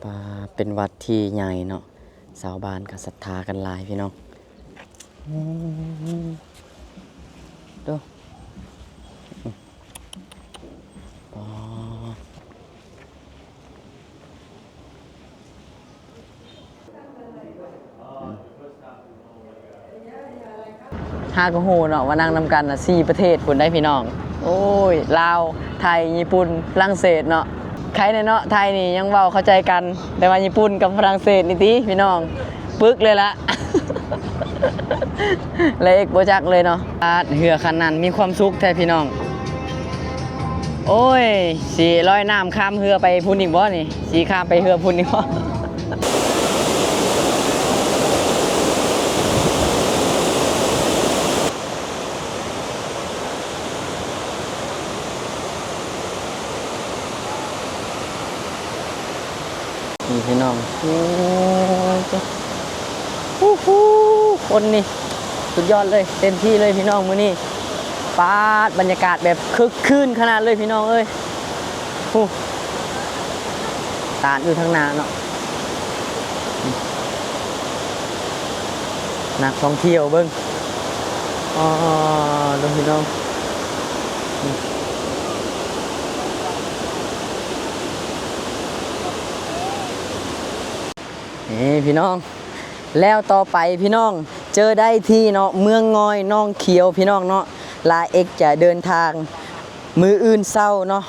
ປາ ເປັນວັດທີ່ໃຫຍ່ເນາະ ຊາວບ້ານກໍສັດທາກັນຫຼາຍພີ່ນ້ອງ. ໂອ້ ໂດ ປາ ຫາກໍຮູ້ເນາະວ່ານັ່ງນຳກັນນະ ສີ່ປະເທດພຸ້ນໄດ໋ພີ່ນ້ອງ. ໂອ້ຍ ລາວ ໄທ ຍີ່ປຸ່ນ ຝຣັ່ງເສດເນາະ. ໄຄແດ່ເນາະ ໄທນີ້ຍັງເວົ້າເຂົ້າໃຈກັນ ແຕ່ວ່າຍີ່ປຸ່ນກັບຝຣັ່ງເສດນີ້ຕິພີ່ນ້ອງ ປຶກເລີຍລະ ລາເອັກບໍ່ຈັກເລີຍເນາະ. ອາດ ເຮືອຄັນນັ້ນມີຄວາມສຸກແທ້ພີ່ນ້ອງ. ໂອ້ຍ ຊິລອຍນ້ຳຂ້າມເຮືອໄປພຸ້ນອີກບໍ່ນີ້? ຊິຂ້າມໄປເຮືອພຸ້ນນີ້ບໍ່? ນີ້ພີ່ນ້ອງ ໂອ້ຍ ໂອ້ໂຫ ຄົນນີ້ສຸດຍອດເລີຍ ເຕັມທີ່ເລີຍພີ່ນ້ອງມື້ນີ້. ປາດ ບັນຍາກາດແບບຄຶກຄື້ນຂະໜາດເລີຍພີ່ນ້ອງເອີຍ. ໂອ້ ຕາດຢູ່ທາງໜ້າເນາະ ນັກທ່ອງທ່ຽວເບິ່ງ ອໍ ເບິ່ງພີ່ນ້ອງ ນີ້ພີ່ນ້ອງ. ແລ້ວຕໍ່ໄປພີ່ນ້ອງ ເຈີໄດ້ທີ່ເນາະ ເມືອງງອຍໜອງຂຽວພີ່ນ້ອງເນາະ. ລາເອັກຈະເດີນທາງມື້ອື່ນເຊົ້າເນາະ.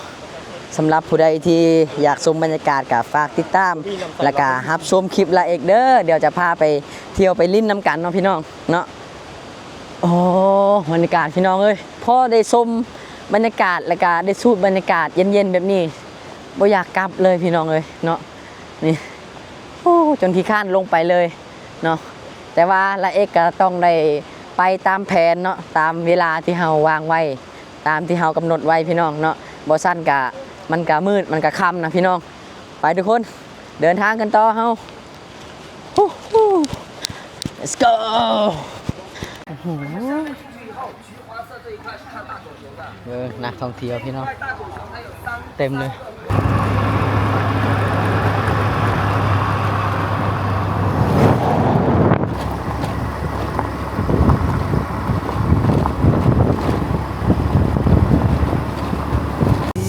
ສຳລັບຜູ້ໃດທີ່ຢາກຊົມບັນຍາກາດ ກໍຝາກຕິດຕາມ ແລ້ວກໍຮັບຊົມຄລິບລາເອັກເດີ. ດຽວຈະພາໄປທ່ຽວໄປຫຼິ້ນນຳກັນເນາະພີ່ນ້ອງເນາະ. ໂອ້ ບັນຍາກາດພີ່ນ້ອງເອີຍ ພໍໄດ້ຊົມບັນຍາກາດ ແລ້ວກໍໄດ້ສູດບັນຍາກາດເຢັນໆແບບນີ້ ບໍ່ຢາກກັບເລີຍພີ່ນ້ອງເອີຍເນາະ. ນີ້ ໂອ້ ຈົນຂີ້ຄ້ານລົງໄປເລີຍເນາະ. ແຕ່ວ່າລາເອັກກໍຕ້ອງໄດ້ໄປຕາມແຜນເນາະ ຕາມເວລາທີ່ເຮົາວາງໄວ້ ຕາມທີ່ເຮົາກຳນົດໄວ້ພີ່ນ້ອງເນາະ. ບໍ່ຊັ້ນກະ ມັນກະມືດ ມັນກະຄ່ຳນະພີ່ນ້ອງ. ໄປທຸກຄົນ ເດີນທາງກັນຕໍ່ເຮົາ let's go. ເບິ່ງນັກທ່ອງທ່ຽວພີ່ນ້ອງ ເຕັມເລີຍ.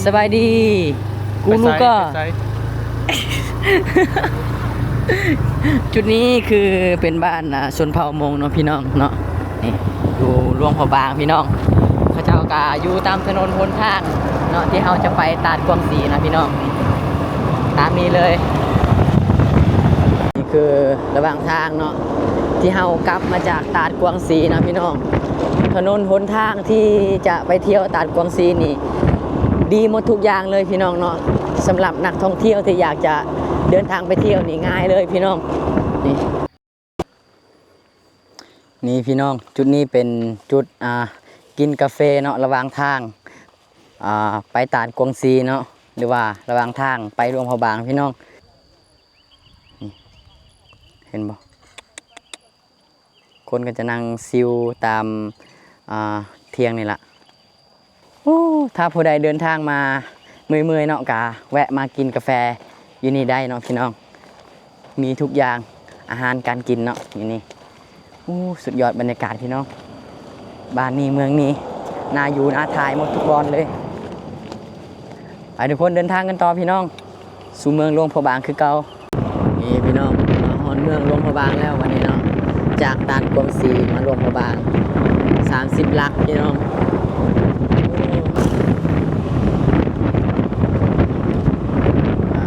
ສະບາຍດີ ກູລູກກໍ ໄປໃສ ໄປໃສ? ຈຸດນີ້ຄືເປັນບ້ານ ອ່າ ຊົນເຜົ່າມົ້ງເນາະພີ່ນ້ອງເນາະ. ນີ້ຢູ່ຫຼວງພະບາງພີ່ນ້ອງ ເຂົາເຈົ້າກະຢູ່ຕາມຖະໜົນຫົນທາງເນາະ ທີ່ເຮົາຈະໄປຕາດກວາງຊີນະພີ່ນ້ອງ. ນີ້ຕາມນີ້ເລີຍ ນີ້ຄືລະຫວ່າງທາງເນາະ ທີ່ເຮົາກັບມາຈາກຕາດກວາງຊີນະພີ່ນ້ອງ. ຖະໜົນຫົນທາງທີ່ຈະໄປທ່ຽວຕາດກວາງຊີນີ້ ດີໝົດທຸກຢ່າງເລີຍພີ່ນ້ອງເນາະ. ສຳລັບນັກທ່ອງທ່ຽວທີ່ຢາກຈະເດີນທາງໄປທ່ຽວນີ້ງ່າຍເລີຍພີ່ນ້ອງ. ນີ້ ນີ້ພີ່ນ້ອງ ຈຸດນີ້ເປັນຈຸດ ອ່າ ກິນກາເຟເນາະ ລະຫວ່າງທາງ ອ່າ ໄປຕາດກວາງຊີເນາະ ຫຼືວ່າລະຫວ່າງທາງໄປຫຼວງພະບາງພີ່ນ້ອງ. ນີ້ ເຫັນບໍ່? ຄົນກໍຈະນັ່ງຊິວຕາມ ອ່າ ທ່ຽງນີ້ລະ. ໂອ້ ຖ້າຜູ້ໃດເດີນທາງມາເມື່ອຍໆເນາະ ກະແວະມາກິນກາແຟຢູ່ນີ້ໄດ້ເນາະພີ່ນ້ອງ. ມີທຸກຢ່າງ ອາຫານການກິນເນາະຢູ່ນີ້. ໂອ້ ສຸດຍອດບັນຍາກາດພີ່ນ້ອງ. ບ້ານນີ້ເມືອງນີ້ ໜ້າຢູ່ໜ້າຖ່າຍໝົດທຸກບ່ອນເລີຍ. ໄປທຸກຄົນ ເດີນທາງກັນຕໍ່ພີ່ນ້ອງ ສູ່ເມືອງຫຼວງພະບາງຄືເກົ່າ. ນີ້ພີ່ນ້ອງ ມາຮອດເມືອງຫຼວງພະບາງແລ້ວບັດນີ້ເນາະ. ຈາກຕາດກວາງຊີມາຫຼວງພະບາງ ສາມສິບຫຼັກພີ່ນ້ອງ.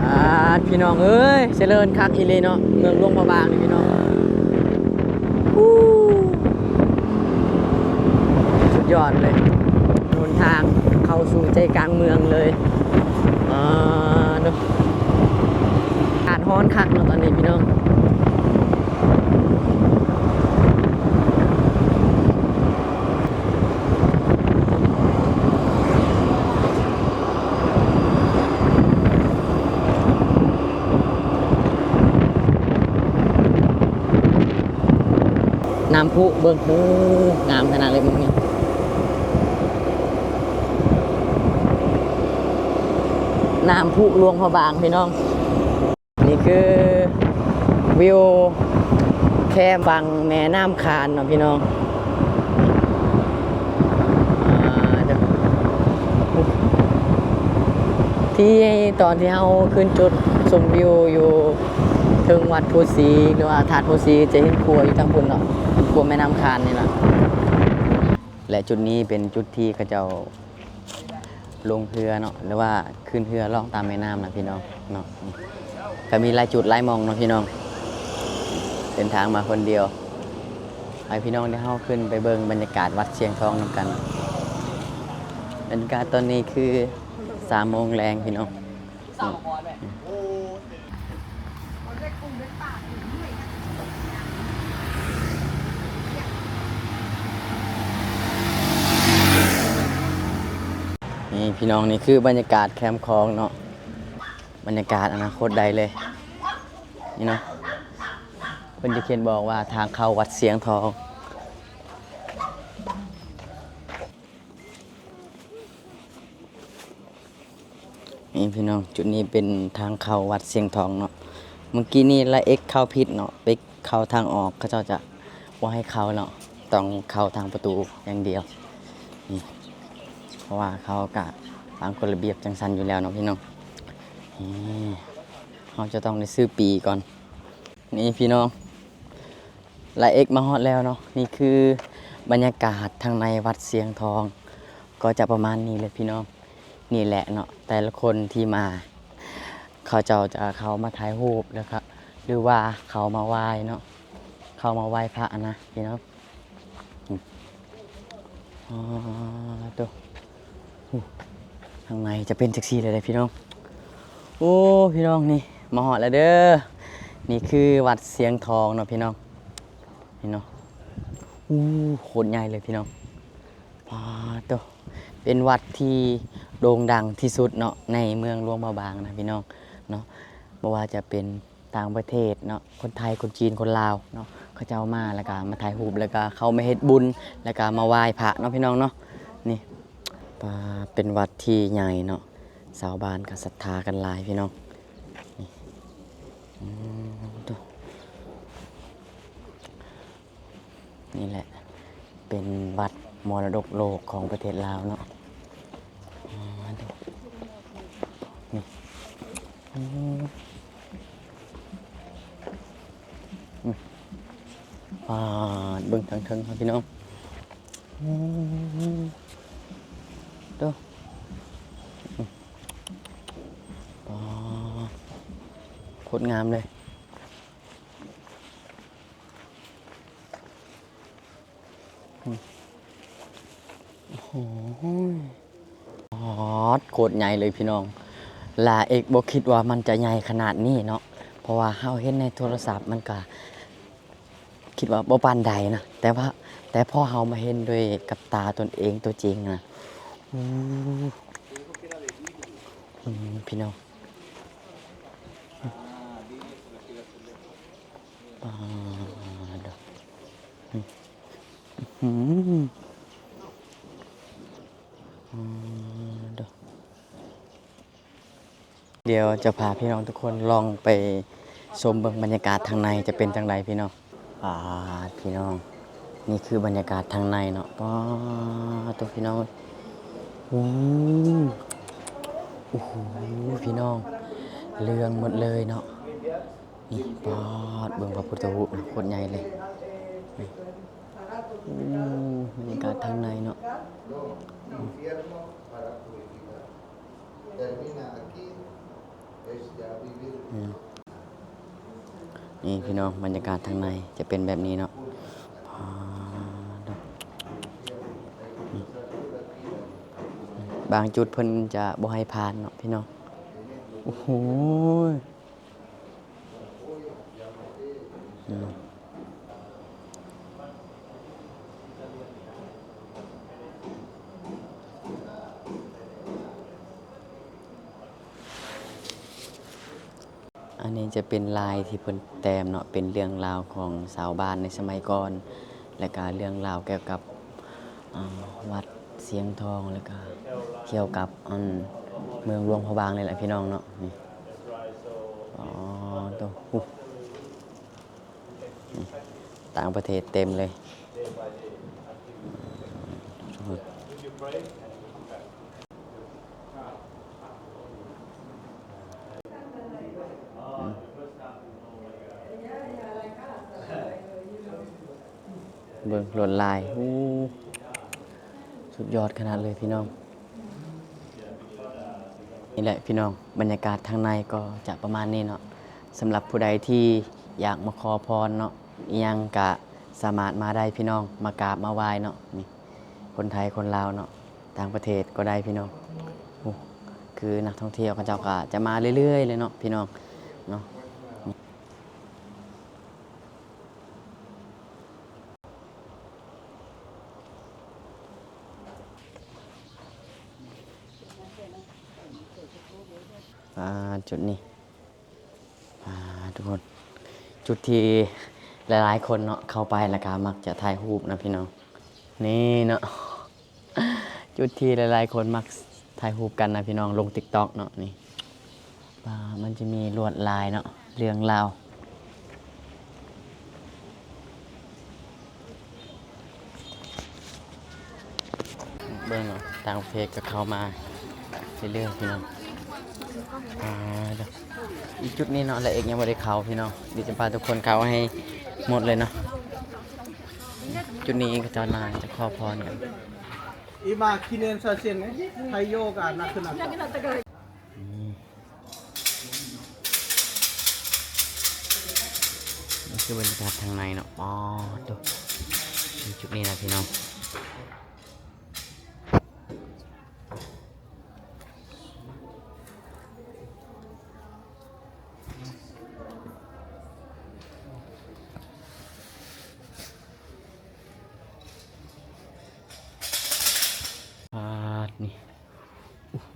ອາດ ພີ່ນ້ອງເອີຍ ຈະເລີນຄັກອີ່ຫຼີເນາະ ເມືອງຫຼວງພະບາງນີ້ພີ່ນ້ອງ. ສຸດຍອດເລີຍ ຫົນທາງເຂົ້າສູ່ໃຈກາງເມືອງເລີຍ. ອາ ອາກາດຮ້ອນຄັກເນາະຕອນນີ້ພີ່ນ້ອງ. ນ້ຳພຸເບິ່ງ ໂອ້ ງາມຂະໜາດເລີຍມື້ນີ້. ນ້ຳພຸຫຼວງພະບາງພີ່ນ້ອງ. ນີ້ຄື ຄືວິວແຄມຝັ່ງແມ່ນ້ຳຄານເນາະພີ່ນ້ອງ. ອ່າ ທີ່ຕອນທີ່ເຮົາຂຶ້ນຈຸດຊົມວິວຢູ່ເທິງວັດພູສີ ຫຼືວ່າທາດພູສີ ຈະເຫັນຂົວຢູ່ທາງພຸ້ນເນາະ, ຂົວແມ່ນ້ຳຄານນີ້ລະ. ແລະ ຈຸດນີ້ເປັນຈຸດທີ່ເຂົາເຈົ້າລົງເຮືອເນາະ ຫຼືວ່າຂຶ້ນເຮືອລ່ອງຕາມແມ່ນ້ຳນະພີ່ນ້ອງເນາະ. ກໍມີຫຼາຍຈຸດຫຼາຍໝ່ອງເນາະພີ່ນ້ອງ. ເດີນທາງມາຄົນດຽວ. ໃຫ້ພີ່ນ້ອງໄດ້ເຮົາຂຶ້ນໄປເບິ່ງບັນຍາກາດວັດຊຽງທອງນຳກັນ. ບັນຍາກາດຕອນນີ້ຄືສາມໂມງແລງພີ່ນ້ອງ. ນີ້ພີ່ນ້ອງ ນີ້ຄືບັນຍາກາດແຄມຂອງເນາະ, ບັນຍາກາດອະນາຄົດໄດ້ເລີຍນີ້ເນາະ. ເພິ່ນຈະຂຽນບອກວ່າທາງເຂົ້າວັດຊຽງທອງ. ນີ້ພີ່ນ້ອງ ຈຸດນີ້ເປັນທາງເຂົ້າວັດຊຽງທອງເນາະ. ເມື່ອກີ້ນີ້ລະເອັກເຂົ້າຜິດເນາະ, ໄປເຂົ້າທາງອອກ ເຂົາເຈົ້າຈະບໍ່ໃຫ້ເຂົ້າເນາະ, ຕ້ອງເຂົ້າທາງປະຕູຢ່າງດຽວນີ້ ເພາະວ່າເຂົາກະວາງກົດລະບຽບຈັ່ງຊັ້ນຢູ່ແລ້ວເນາະພີ່ນ້ອງ. ນີ້ ເຮົາຈະຕ້ອງໄດ້ຊື້ປີ້ກ່ອນ. ນີ້ພີ່ນ້ອງ ລະເອັກມາຮອດແລ້ວເນາະ. ນີ້ຄືບັນຍາກາດທາງໃນວັດຊຽງທອງ ກໍຈະປະມານນີ້ແຫຼະພີ່ນ້ອງ. ນີ້ແຫຼະເນາະ ແຕ່ລະຄົນທີ່ມາ ເຂົາເຈົ້າຈະເຂົ້າມາຖ່າຍຮູບ ແລ້ວກະ ຫຼືວ່າເຂົ້າມາໄຫວ້ເນາະ, ເຂົ້າມາໄຫວ້ພະນະພີ່ນ້ອງ. ອໍ ໂຕ ໂອ້ ທາງໃນຈະເປັນຈັ່ງຊີ້ເລີຍເດ້ພີ່ນ້ອງ. ໂອ້ ພີ່ນ້ອງ ນີ້ມາຮອດແລ້ວເດີ. ນີ້ຄືວັດຊຽງທອງເນາະພີ່ນ້ອງ ນີ້ເນາະ. ໂອ້ ໂຄດໃຫຍ່ເລີຍພີ່ນ້ອງ. ປາໂຕ ເປັນວັດທີ່ໂດ່ງດັງທີ່ສຸດເນາະ ໃນເມືອງຫຼວງພະບາງນະພີ່ນ້ອງເນາະ. ບໍ່ວ່າຈະເປັນ ຕ່າງປະເທດເນາະ, ຄົນໄທ ຄົນຈີນ ຄົນລາວເນາະ, ເຂົາເຈົ້າມາ ແລ້ວກະມາຖ່າຍຮູບ ແລ້ວກະເຂົ້າມາເຮັດບຸນ ແລ້ວກະມາໄຫວ້ພະເນາະ ພີ່ນ້ອງເນາະ. ນີ້ ປາ ເປັນວັດທີ່ໃຫຍ່ເນາະ, ຊາວບ້ານກະສັດທາກັນຫຼາຍ ພີ່ນ້ອງ. ນີ້ ອືມ ໂຕ ນີ້ແຫຼະ ເປັນວັດມໍລະດົກໂລກຂອງປະເທດລາວເນາະ. ອ່າ ນີ້ ອືມ ອືມ ປາດ ເບິ່ງທາງເທິງເຮົາ ພີ່ນ້ອງ. ອືມ ໂຕ ອືມ ປາດ ໂຄດງາມເລີຍ. ໂອ້ໂຫ ປາດ ໂຄດໃຫຍ່ເລີຍພີ່ນ້ອງ. ລາເອັກບໍ່ຄິດວ່າມັນຈະໃຫຍ່ຂະໜາດນີ້ເນາະ, ເພາະວ່າເຮົາເຫັນໃນໂທລະສັບມັນກະຄິດວ່າບໍ່ປານໃດນະ, ແຕ່ວ່າ ແຕ່ພໍເຮົາມາເຫັນດ້ວຍກັບຕາຕົນເອງຕົວຈິງນະ ໂອ້ ອືມ ພີ່ນ້ອງ ປາດ ອືມ ອືມ ອືມ ດຽວຈະພາພີ່ນ້ອງທຸກຄົນລອງໄປຊົມເບິ່ງບັນຍາກາດທາງໃນຈະເປັນຈັ່ງໃດພີ່ນ້ອງ. ປາດ ພີ່ນ້ອງ ນີ້ຄືບັນຍາກາດທາງໃນເນາະ. ປາດໂຕ ພີ່ນ້ອງ ໂອ້ ໂອ້ໂຫ ພີ່ນ້ອງ ເລື່ອງໝົດເລີຍເນາະ. ນີ້ ປາດ ເບິ່ງພະພຸດທະຮູບນະ ໂຄດໃຫຍ່ເລີຍ. ນີ້ ໂອ້ ບັນຍາກາດທາງໃນເນາະ. ອືມ ນີ້ພີ່ນ້ອງ ບັນຍາກາດທາງໃນຈະເປັນແບບນີ້ເນາະ. ບາງຈຸດເພິ່ນຈະບໍ່ໃຫ້ຜ່ານເນາະພີ່ນ້ອງ. ໂອ້ໂຫ ອືມ ອັນນີ້ຈະເປັນລາຍທີ່ເພິ່ນແຕ້ມເນາະ, ເປັນເລື່ອງລາວຂອງຊາວບ້ານໃນສະໄໝກ່ອນ ແລະກະເລື່ອງລາວກ່ຽວກັບ ອ່າ ວັດຊຽງທອງ ແລະກະກ່ຽວກັບ ອັນ ເມືອງຫຼວງພະບາງນີ້ແຫຼະພີ່ນ້ອງເນາະ. ນີ້ ອໍ ໂອ້ ຕ່າງປະເທດເຕັມເລີຍ. ເບິ່ງລວດລາຍ ໂອ້ ສຸດຍອດຂະໜາດເລີຍພີ່ນ້ອງ. ນີ້ແຫຼະພີ່ນ້ອງ ບັນຍາກາດທາງໃນກໍຈະປະມານນີ້ເນາະ. ສຳລັບຜູ້ໃດທີ່ຢາກມາຂໍພອນເນາະ ອີ່ຫຍັງກະສາມາດມາໄດ້ພີ່ນ້ອງ ມາກາບມາໄຫວ້ເນາະ. ນີ້ ຄົນໄທຄົນລາວເນາະ ຕ່າງປະເທດກໍໄດ້ພີ່ນ້ອງ. ໂອ້ ຄືນັກທ່ອງທ່ຽວເຂົາເຈົ້າກໍຈະມາເລື້ອຍໆເລີຍເນາະພີ່ນ້ອງເນາະ. ອ່າ ຈຸດນີ້ ອ່າ ທຸກຄົນ ຈຸດທີ່ຫຼາຍໆຄົນເນາະ ເຂົ້າໄປແລ້ວກໍມັກຈະຖ່າຍຮູບນະພີ່ນ້ອງ. ນີ້ເນາະ ຈຸດທີ່ຫຼາຍໆຄົນມັກຖ່າຍຮູບກັນນະພີ່ນ້ອງ ລົງຕິກຕັອກເນາະ. ນີ້ ປາ ມັນຈະມີລວດລາຍເນາະ ເລື່ອງລາວ ເບິ່ງເນາະ ຕ່າງປະເທດກໍເຂົ້າມາເລື້ອຍໆ ພີ່ນ້ອງ. ອ່າ ອີກຈຸດນີ້ເນາະ ລະເອກຍັງບໍ່ໄດ້ເຂົ້າພີ່ນ້ອງ ດຽວຈະພາທຸກຄົນເຂົ້າໃຫ້ໝົດເລີຍເນາະ. ຈຸດນີ້ເຂົາເຈົ້ານາຈະຂໍພອນກັນ. 이마 기념사진 하이오가 나타났다. ອືມ ນີ້ຄືບັນຍາກາດທາງໃນເນາະ. ອໍ ໂຕ ຈຸດນີ້ນະພີ່ນ້ອງ. ປາດນີ້ ໂອ້ໂຫ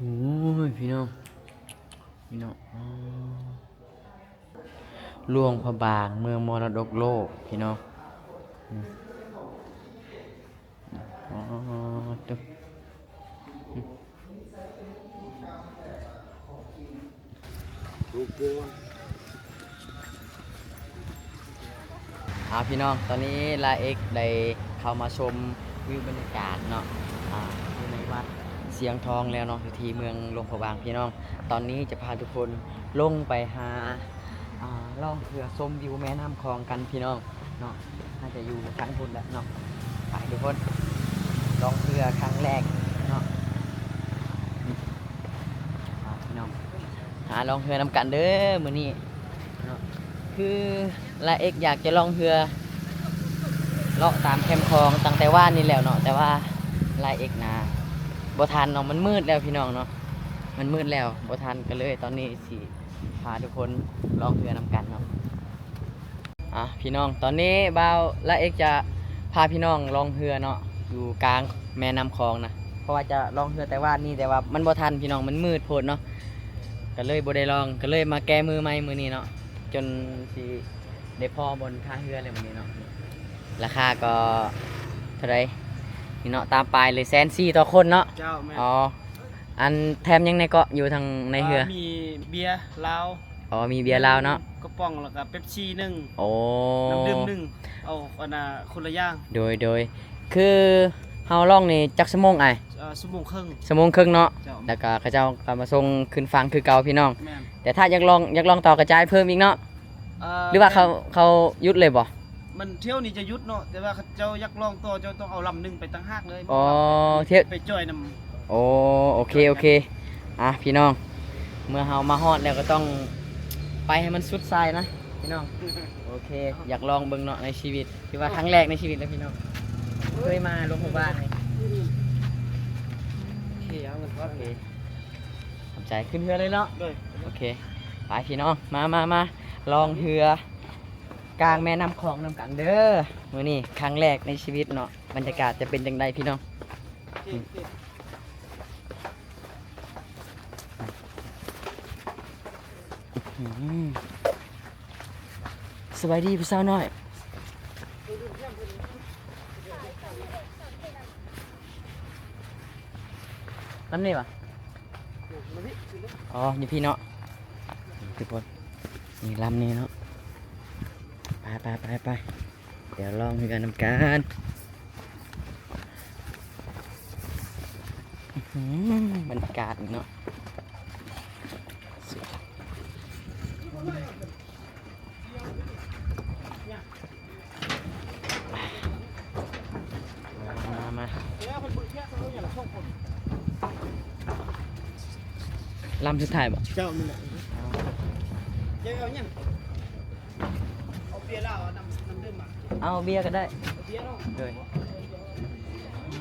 ພີ່ນ້ອງ ພີ່ນ້ອງ ອໍ ຫຼວງພະບາງ ເມືອງມໍລະດົກໂລກ ພີ່ນ້ອງ. ອືມ ອໍ ໂຕ ອືມ ອ່າ ພີ່ນ້ອງ ຕອນນີ້ລາເອັກໄດ້ເຂົ້າມາຊົມວິວບັນຍາກາດເນາະ ອ່າ ຢູ່ໃນວັດຊຽງທອງແລ້ວເນາະ ຢູ່ທີ່ເມືອງຫຼວງພະບາງ ພີ່ນ້ອງ. ຕອນນີ້ຈະພາທຸກຄົນລົງໄປຫາ ອ່າ ລ່ອງເຮືອຊົມວິວແມ່ນ້ຳຂອງກັນ ພີ່ນ້ອງເນາະ. ໜ້າຈະຢູ່ທາງພຸ້ນແຫຼະເນາະ. ໄປທຸກຄົນ ລ່ອງເຮືອຄັ້ງແລກເນາະ. ອ່າ ພີ່ນ້ອງ ຫາລ່ອງເຮືອນຳກັນເດີມື້ນີ້ເນາະ. ຄືລາເອັກຢາກຈະລ່ອງເຮືອເລາະຕາມແຄມຂອງຕັ້ງແຕ່ວານນີ້ແລ້ວເນາະ ແຕ່ວ່າລາເອັກນະບໍ່ທັນເນາະ ມັນມືດແລ້ວພີ່ນ້ອງເນາະ ມັນມືດແລ້ວບໍ່ທັນ ກໍເລີຍຕອນນີ້ຊິພາທຸກຄົນລ່ອງເຮືອນຳກັນເນາະ. ອ່າ ພີ່ນ້ອງ ຕອນນີ້ບ່າວລາເອັກຈະພາພີ່ນ້ອງລ່ອງເຮືອເນາະ ຢູ່ກາງແມ່ນ້ຳຂອງນະ ເພາະວ່າຈະລ່ອງເຮືອແຕ່ວານນີ້ ແຕ່ວ່າມັນບໍ່ທັນພີ່ນ້ອງ ມັນມືດໂພດເນາະ ກໍເລີຍບໍ່ໄດ້ລ່ອງ ກໍເລີຍມາແກ້ມືໃໝ່ມື້ນີ້ເນາະ ຈົນຊິໄດ້ພໍບ່ອນທ່າເຮືອແລ້ວມື້ນີ້ເນາະ. ລາຄາກໍເທົ່າໃດນີ້ເນາະ ຕາມປ້າຍເລີຍ ແສນສີ່ຕໍ່ຄົນເນາະ. ເຈົ້າ ແມ່ນ. ອໍ ອັນແຖມຫຍັງແດ່ເກາະ ຢູ່ທາງໃນເຮືອ? ອ່າ ມີເບຍລາວ. ອໍ ມີເບຍລາວເນາະ ໜຶ່ງກະປ໋ອງ ແລ້ວກະເປັບຊີໜຶ່ງ. ໂອ້ ນ້ຳດື່ມໜຶ່ງ ເອົາອັນນ່າຄົນລະຢ່າງ. ໂດຍ ໂດຍ ຄືເຮົາລ່ອງນີ້ຈັກຊົ່ວໂມງອ້າຍ? ເອີ ຊົ່ວໂມງເຄິ່ງ. ຊົ່ວໂມງເຄິ່ງເນາະ. ເຈົ້າ ແລ້ວກະເຂົາເຈົ້າກໍມາສົ່ງຂຶ້ນຝັ່ງຄືເກົ່າພີ່ນ້ອງ. ແມ່ນ. ແຕ່ຖ້າຢາກລ່ອງ ຢາກລ່ອງຕໍ່ກໍຈ່າຍເພີ່ມອີກເນາະ. ເອີ ຫຼືວ່າເຂົາ ແມ່ນ ເຂົາຢຸດເລີຍບໍ່? ມັນຖ້ຽວນີ້ຈະຢຸດເນາະ ແຕ່ວ່າເຈົ້າຢາກລ່ອງຕໍ່ ເຈົ້າຕ້ອງເອົາລຳໜຶ່ງໄປຕ່າງຫາກເລີຍ. ອໍ ໄປ ທ່ຽວ ໄປຈອຍນຳ. ໂອ້ ໂອເຄ ໂອເຄ. ອ່າ ພີ່ນ້ອງ ເມື່ອເຮົາມາຮອດແລ້ວກໍຕ້ອງໄປໃຫ້ມັນສຸດສາຍນະພີ່ນ້ອງ. ໂອເຄ ຢາກລອງເບິ່ງເນາະໃນຊີວິດ ຖືວ່າຄັ້ງແລກໃນຊີວິດແລ້ວພີ່ນ້ອງ ເຄີຍມາຫຼວງພະບາງນີ້. ໂອເຄ ເອົາເງິນກ່ອນ. ໂອເຄ ຂອບໃຈ. ຂຶ້ນເຮືອເລີຍເນາະ. ໂດຍ. ໂອເຄ ໄປພີ່ນ້ອງ ມາ ມາ ມາ ລ່ອງເຮືອ ກາງແມ່ນ້ຳຂອງນຳກັນເດີ. ມື້ນີ້ຄັ້ງແລກໃນຊີວິດເນາະ ບັນຍາກາດຈະເປັນຈັ່ງໃດພີ່ນ້ອງ. ສະບາຍດີຜູ້ສາວນ້ອຍ. ນຳນີ້ຫວາ? ອໍ ຢູ່ພີ້ເນາະ ທຸກຄົນ. ນີ້ລຳນີ້ເນາະ ໄປໆໆໆ ດຽວລ່ອງເຮືອນຳກັນ. ອືມ ບັນຍາກາດເນາະ ມາ ມາ ມາ ລຳສຸດທ້າຍບໍ່? ເຈົ້າ ນັ້ນແຫຼະ ເຈົ້າເອົາຫຍັງ? ເອົາເບຍລາວ ເອົານ້ຳ ນ້ຳດື່ມມາ. ເອົາເບຍກໍໄດ້ ເອົາເບຍເນາະ. ໂດຍ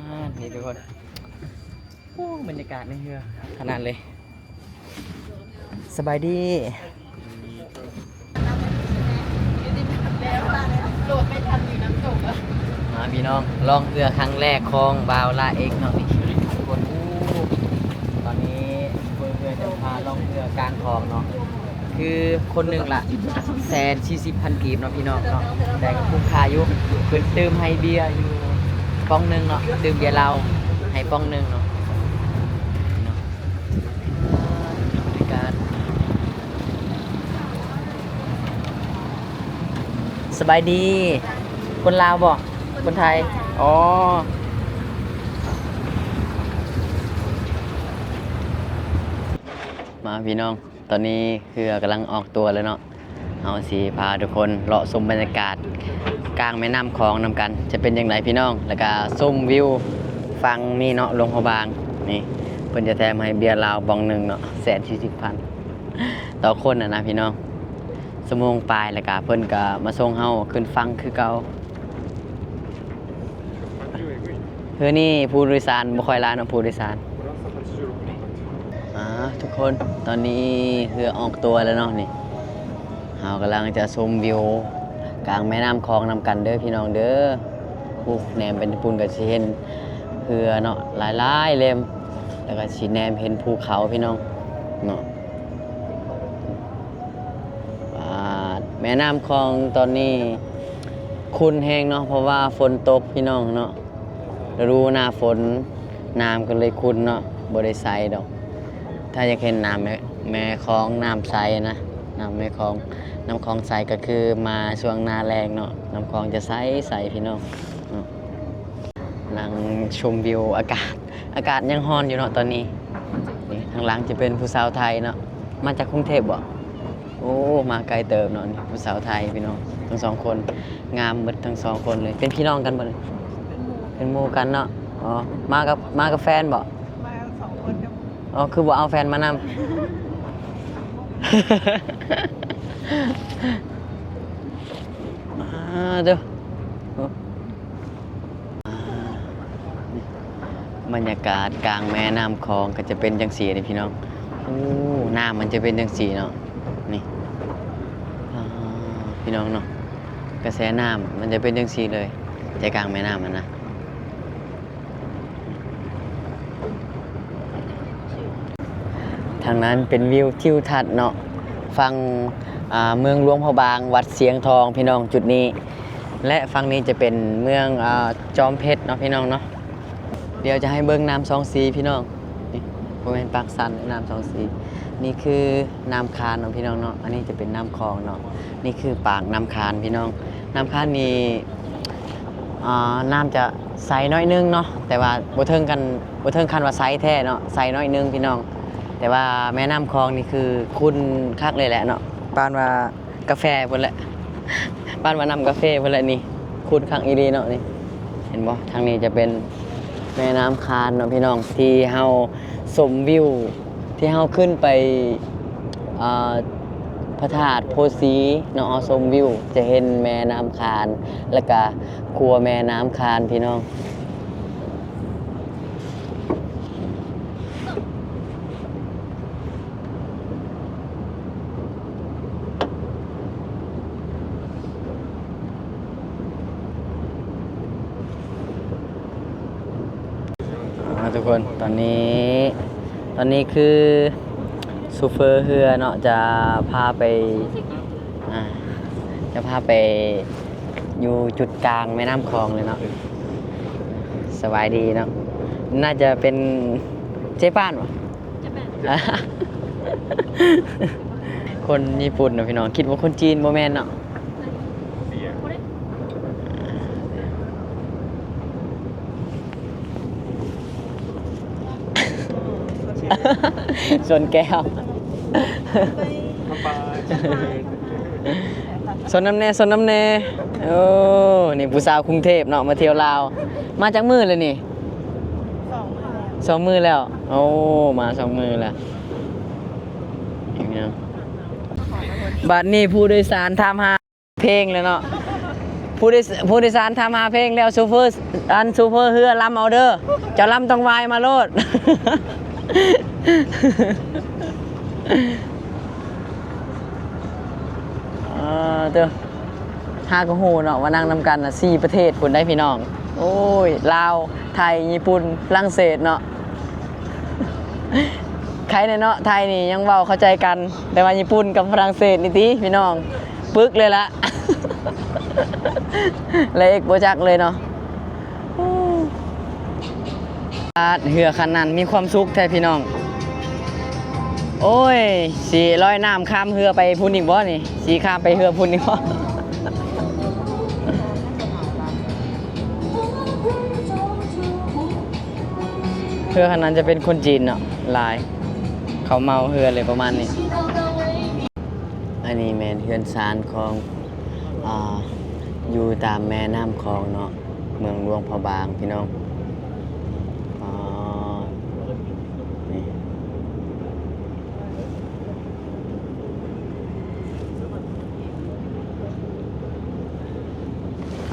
ອ່າ ນີ້ທຸກຄົນ ໂອ້ ບັນຍາກາດໃນເຮືອຂະໜາດເລີຍ. ສະບາຍດີ ມາພີ່ນ້ອງ ລ່ອງເຮືອຄັ້ງແລກຂອງບ່າວລາເອັກເນາະ ນີ້ທຸກຄົນ. ໂອ້ ຕອນນີ້ເບິ່ງເຮືອຈະພາລ່ອງເຮືອກາງຂອງເນາະ ຄືຄົນໜຶ່ງລະແສນສີ່ສິບພັນກີບເນາະພີ່ນ້ອງເນາະ ແຕ່ກໍຄຸ້ມຄ່າຢູ່ ເພິ່ນຕື່ມໃຫ້ເບຍຢູ່ປ່ອງໜຶ່ງເນາະ ຕື່ມເບຍລາວໃຫ້ປ່ອງໜຶ່ງເນາະ. ສະບາຍດີ ຄົນລາວບໍ່? ຄົນໄທ ອໍ ມາພີ່ນ້ອງ ຕອນນີ້ເຮືອກຳລັງອອກຕົວແລ້ວເນາະ. ເຮົາຊິພາທຸກຄົນເລາະຊົມບັນຍາກາດກາງແມ່ນ້ຳຂອງນຳກັນ ຈະເປັນຈັ່ງໃດພີ່ນ້ອງ. ແລ້ວກະຊົມວິວຝັ່ງນີ້ເນາະ ຫຼວງພະບາງນີ້ ເພິ່ນຈະແຖມໃຫ້ເບຍລາວປ່ອງໜຶ່ງເນາະ ແສນສີ່ສິບພັນຕໍ່ຄົນນະນະພີ່ນ້ອງ. ຊົ່ວໂມງປາຍ ແລ້ວກະເພິ່ນກະມາສົ່ງເຮົາຂຶ້ນຝັ່ງຄືເກົ່າ. ເຮືອນີ້ຜູ້ໂດຍສານບໍ່ຄ່ອຍຫຼາຍເນາະ ຜູ້ໂດຍສານ. ອ່າ ທຸກຄົນ ຕອນນີ້ເຮືອອອກຕົວແລ້ວເນາະນີ້ ເຮົາກຳລັງຈະຊົມວິວກາງແມ່ນ້ຳຂອງນຳກັນເດີພີ່ນ້ອງເດີ. ໂອ້ ແນມໄປທາງພຸ້ນກໍຊິເຫັນເຮືອເນາະ ຫຼາຍໆເຫຼັ້ມ ແລ້ວກໍຊິແນມເຫັນພູເຂົາພີ່ນ້ອງເນາະ. ປາດ ແມ່ນ້ຳຂອງຕອນນີ້ຂຸ່ນແຮງເນາະ ເພາະວ່າຝົນຕົກພີ່ນ້ອງເນາະ. ລະດູໜ້າຝົນ ນ້ຳກໍເລີຍຂຸ່ນເນາະ ບໍ່ໄດ້ໃສດອກ. ຖ້າຢາກເຫັນນ້ຳແມ່ ແມ່ຂອງນ້ຳໃສນະ ນ້ຳແມ່ຂອງ ນ້ຳຂອງໃສກໍຄືມາຊ່ວງໜ້າແລ້ງເນາະ ນ້ຳຂອງຈະໃສໆ ພີ່ນ້ອງເນາະ. ນັ່ງຊົມວິວ ອາກາດ ອາກາດຍັງຮ້ອນຢູ່ເນາະຕອນນີ້. ນີ້ທາງຫຼັງຈະເປັນຜູ້ສາວໄທເນາະ ມາຈາກກຸງເທບບໍ່? ໂອ້ ມາໄກເຕີບເນາະ ຜູ້ສາວໄທພີ່ນ້ອງ ທັງສອງຄົນ ງາມເບິດທັງສອງຄົນເລີຍ. ເປັນພີ່ນ້ອງກັນບໍ່ນີ້? ເປັນໝູ່ ເປັນໝູ່ກັນເນາະ. ອໍ ມາກັບ ມາກັບແຟນບໍ່? ມາສອງຄົນກັບໝູ່. ອໍ ຄືບໍ່ເອົາແຟນມານຳ? ອ່າ ເດີ. ອ່າ ນີ້ ບັນຍາກາດກາງແມ່ນ້ຳຂອງກໍຈະເປັນຈັ່ງຊີ້ເດ້ພີ່ນ້ອງ. ໂອ້ ນ້ຳມັນຈະເປັນຈັ່ງຊີ້ເນາະ ນີ້. ອ່າ ພີ່ນ້ອງເນາະ ກະແສນ້ຳມັນຈະເປັນຈັ່ງຊີ້ເລີຍ ໃຈກາງແມ່ນ້ຳຫັ້ນນະ. ທາງນັ້ນເປັນວິວທິວທັດເນາະ ຝັ່ງ ອ່າ ເມືອງຫຼວງພະບາງ ວັດຊຽງທອງພີ່ນ້ອງ ຈຸດນີ້ ແລະ ຝັ່ງນີ້ຈະເປັນເມືອງ ອ່າ ຈອມເພັດເນາະພີ່ນ້ອງເນາະ. ດຽວຈະໃຫ້ເບິ່ງນ້ຳສອງສີພີ່ນ້ອງ ນີ້ ບໍ່ແມ່ນປາກຊັນ ນ້ຳສອງສີ. ນີ້ຄືນ້ຳຄານເນາະພີ່ນ້ອງເນາະ ອັນນີ້ຈະເປັນນ້ຳຂອງເນາະ. ນີ້ຄືປາກນ້ຳຄານພີ່ນ້ອງ ນ້ຳຄານນີ້ ອ່າ ນ້ຳຈະໃສໜ້ອຍໜຶ່ງເນາະ ແຕ່ວ່າບໍ່ເຖິງກັນ ບໍ່ເຖິງຂັ້ນວ່າໃສແທ້ເນາະ ໃສໜ້ອຍໜຶ່ງພີ່ນ້ອງ. ແຕ່ວ່າແມ່ນ້ຳຂອງນີ້ຄືຂຸ່ນຄັກເລີຍແຫຼະເນາະ ປານວ່າກາແຟພຸ້ນແຫຼະ ປານວ່ານ້ຳກາເຟພຸ້ນແຫຼະນີ້ ຂຸ່ນຄັກອີ່ຫຼີເນາະນີ້. ເຫັນບໍ່ ທາງນີ້ຈະເປັນແມ່ນ້ຳຄານເນາະພີ່ນ້ອງ ທີ່ເຮົາຊົມວິວ ທີ່ເຮົາຂຶ້ນໄປ ອ່າ ພະທາດໂພສີເນາະ ເຮົາຊົມວິວຈະເຫັນແມ່ນ້ຳຄານ ແລ້ວກະຂົວແມ່ນ້ຳຄານພີ່ນ້ອງ. ອ່າ ທຸກຄົນ ຕອນນີ້ ຕອນນີ້ຄືໂຊເຟີເຮືອເນາະ ຈະພາໄປ ອ່າ ຈະພາໄປຢູ່ຈຸດກາງແມ່ນ້ຳຂອງເລີຍເນາະ. ສະບາຍດີເນາະ ໜ້າຈະເປັນເຈປານບໍ່? ເຈແປນ. ຄົນຍີ່ປຸ່ນເນາະພີ່ນ້ອງ ຄິດວ່າຄົນຈີນ ບໍ່ແມ່ນເນາະ. ຊົນແກ້ວ ຊົນນຳແດ່ ຊົນນຳແດ່. ໂອ້ ນີ້ຜູ້ສາວກຸງເທບເນາະ ມາທ່ຽວລາວ. ມາຈັກມື້ແລ້ວນີ້? ສອງມື້ແລ້ວ ສອງມື້ແລ້ວ. ໂອ້ ມາສອງມື້ແລ້ວ. ບັດນີ້ຜູ້ໂດຍສານຖາມຫາ ເພງແລ້ວເນາະ. ຜູ້ໂດຍ ຜູ້ໂດຍສານຖາມຫາເພງແລ້ວ ໂຊເຟີ ອັນໂຊເຟີເຮືອລຳເອົາເດີ ເຈົ້າລຳຕ້ອງວາຍມາໂລດ. ເອີ ເຕີ ຫາກໍຮູ້ເນາະວ່ານັ່ງນຳກັນນະ ສີ່ປະເທດພຸ້ນໄດ໋ພີ່ນ້ອງ. ໂອ້ຍ ລາວ ໄທ ຍີ່ປຸ່ນ ຝຣັ່ງເສດເນາະ. ໄຄແດ່ເນາະ ໄທນີ້ຍັງເວົ້າເຂົ້າໃຈກັນ ແຕ່ວ່າຍີ່ປຸ່ນກັບຝຣັ່ງເສດນີ້ຕິພີ່ນ້ອງ ປຶກເລີຍລະ ລະເອັກບໍ່ຈັກເລີຍເນາະ. ປາດ ເຮືອຄັນນັ້ນມີຄວາມສຸກແທ້ພີ່ນ້ອງ. ໂອ້ຍ ຊິລອຍນ້ຳຂ້າມເຮືອໄປພຸ້ນອີກບໍ່ນີ້? ຊິຂ້າມໄປເຮືອພຸ້ນອີກບໍ່? ເຮືອຄັນນັ້ນຈະເປັນຄົນຈີນເນາະ ຫຼາຍ ເຂົາເໝົາເຮືອເລີຍປະມານນີ້. ອັນນີ້ແມ່ນເຮືອນຊານຂອງ ອ່າ ຢູ່ຕາມແມ່ນ້ຳຂອງເນາະ ເມືອງຫຼວງພະບາງພີ່ນ້ອງ. ອ່າ ນີ້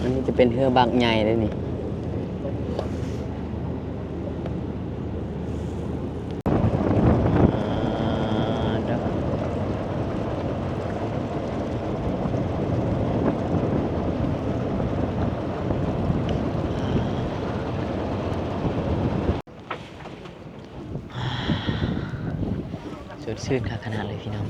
ອັນນີ້ຈະເປັນເຮືອບັກໃຫຍ່ເດ້ນີ້. ສົດຊື່ນຄັກຂະໜາດເລີຍພີ່ນ້ອງ.